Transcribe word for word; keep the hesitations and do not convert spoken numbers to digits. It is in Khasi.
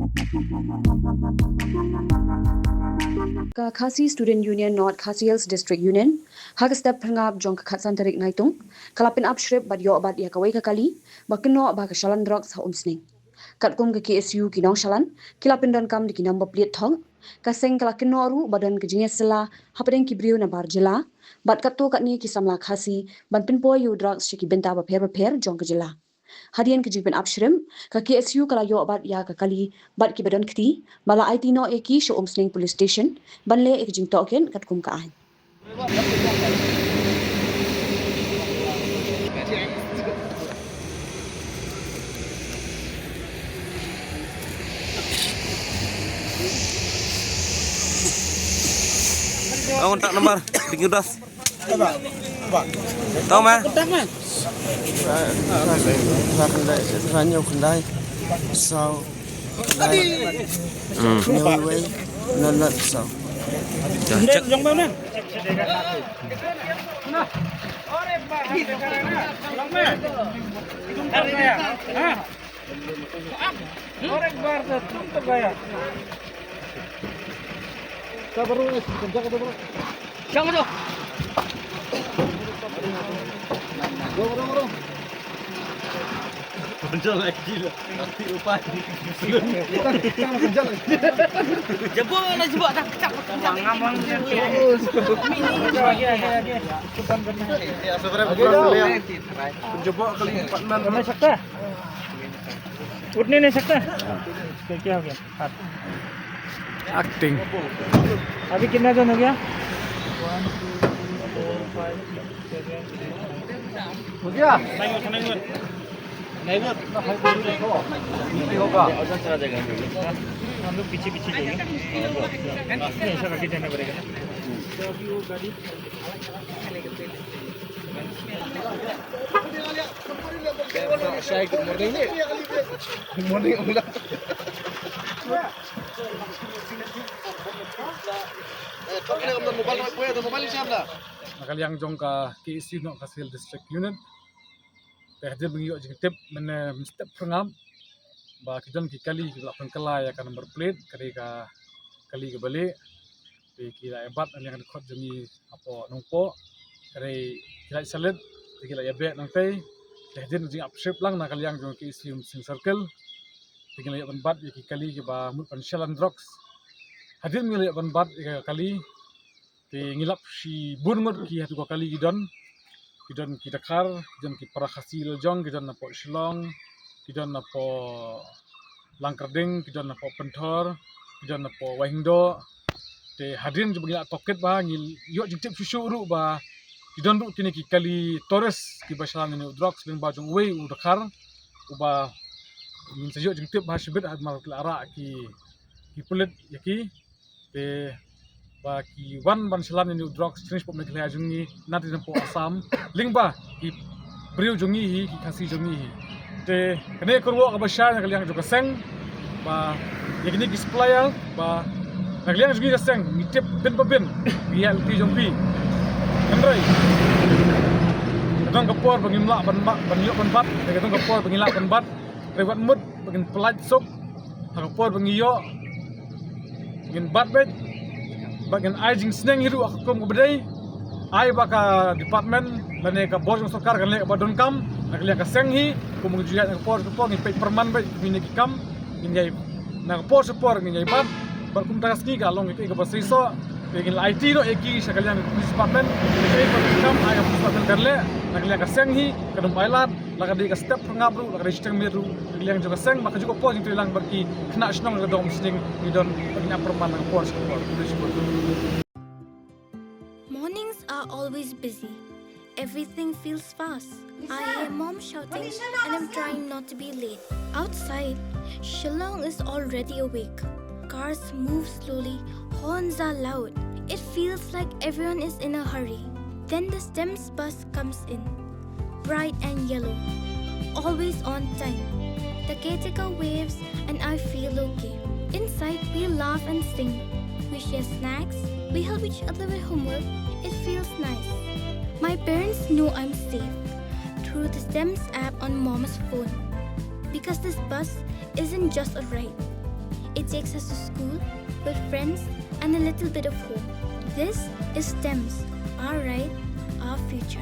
Ka Khasi Student Union North Khasi Hills District Union, ha ka step phyrngap jong ka khatsan tarik Naitung, ka la pynap shrip bad ïoh bat ïa kawei ka kali ba kynnoh ba ka shalan drugs ha Umsning. Katkum ka K S U ki nongshalan, ki la pyndonkam da ki number plate thok, ka seng ka la kynnoh ruh ba don ka jingïasylla hapdeng ki briew na bar jylla bad katto katne ki samla Khasi ban pynpoi ïa u drugs sha ki bynta bapher bapher jong ka jylla. Hadien ka jingpynap shrip, ka K S U ka la ïoh bat ïa ka kali bad kiba don kti, ba la aiti noh ïa ki sha Umsning Police Station ban leh ïa ka jingtohkit katkum ka aiñ. Ang tak nomor, tinggi das. Tau ma? Ra khyndai, ra hynñiew khyndai, saw khyndai, hynñiew wei, nol nol saw. Check. Jabo na jabo dah kecak. Jabo kali empat enam. Utne nahi sakta? Kya, kya ho gaya? Acting. अभी कितना जन हो गया? हो गया? नहीं, नहीं, नहीं। नहीं, नहीं। नहीं होगा। हम लोग पीछे पीछे जाएंगे। नहीं, ऐसा करके जाना पड़ेगा। तो अभी वो गाड़ी Na ka liang jong ka K S U North Khasi Hills District Unit, te hadien ba ngi ïoh jingtip mynne mynstep phyrngap ba ki don ki kali ki la pynkylla ïa ka number plate, ka dei ka kali kaba lieh. Te ki la ïa bat na liang ka dkhot jong ngi hapoh Nongpoh, ka dei ki la ïa salit, te ki la ïa beh nangtei. Te hadien jingap shrip lang na ka liang jong ka K S U Umsning Circle, te ngi la ïoh ban bat ïa ki kali kiba mut ban shalan drugs. Hadien ngi la ïoh ban bat ïa ka kali, te ngi lap shibun ngut ki hato ka kali ki don. Ki don ki Dkhar, ki don ki para Khasi lajong, ki don napoh Shillong, ki don napoh Langkyrding, ki don napoh Pynthor, ki don napoh Wahingsdoh. Te hadien jong ba ngi la tohkit bha, ngi ïoh jingtip shuh shuh ruh ba ki don ruh kine ki kali tourist kiba shalan ïa u drugs lyngba jong uwei u Dkhar, uba ngin sa ïoh jingtip bha shibit ha namar ki la rah ki, ki pulit ïa ki. Te ba ki wan ban shalan ïa u drugs sha Meghalaya jong ngi, na te napoh Assam, lyngba ki briew jong ngi hi, ki Khasi jong ngi hi. Te kane ka kyrwoh kaba shai na ka liang jong ka seng, ba ïa kine ki supplier, ba na ka liang jong ngi ka seng ngi tip bin pa bin ïa ki lynti jong phi. Hynrei ka don ka por ba ngim lah ban bat, ban ïoh ban bat, ka don ka por ba ngi lah ban bat. Hynrei wat mut ba ngin pyllait suk ha ka por ba ngi ïoh, ngin bat beit, ba ngin ai jingsneng hi ruh ha ka kum kaba dei. Ai ba ka department lane ka bor jong sorkar kan leh kaba donkam na ka liang ka seng hi. Kum ngi ju ïaid na ka por ka por, ngin peit pyrman beit kumne ki kam, ngin ïaid na ka por sha por, ngin ïaid bat. Bad kumta ka sngi ka long kaei kaba seisoh, te ngin la aiti noh ïa ki sha ka liang ka police department, kaei kaba donkam ai ka police department kan leh. Na ka liang ka seng hi ka dum pailad, la ka dei ka step phyrngap ruh, la ka dei shiteng miet ruh, ka liang jong ka seng, ba ka juh ka por jingtrei lang bad ki khynnah shnong jong ka dong Umsning, ngi don ba ngin ap pyrman na ka por sha ka por. Khublei shibun. Mornings are always busy. Everything feels fast. I hear mom shouting and I'm trying not to be late. Outside, Shillong is already awake. Cars move slowly, horns are loud. It feels like everyone is in a hurry. Then the STEMS bus comes in, bright and yellow, always on time. The caretaker waves and I feel okay. Inside, we laugh and sing. We share snacks. We help each other with homework. It feels nice. My parents know I'm safe through the STEMS app on mom's phone. Because this bus isn't just a ride. It takes us to school, with friends, and a little bit of home. This is STEMS, our right, our future.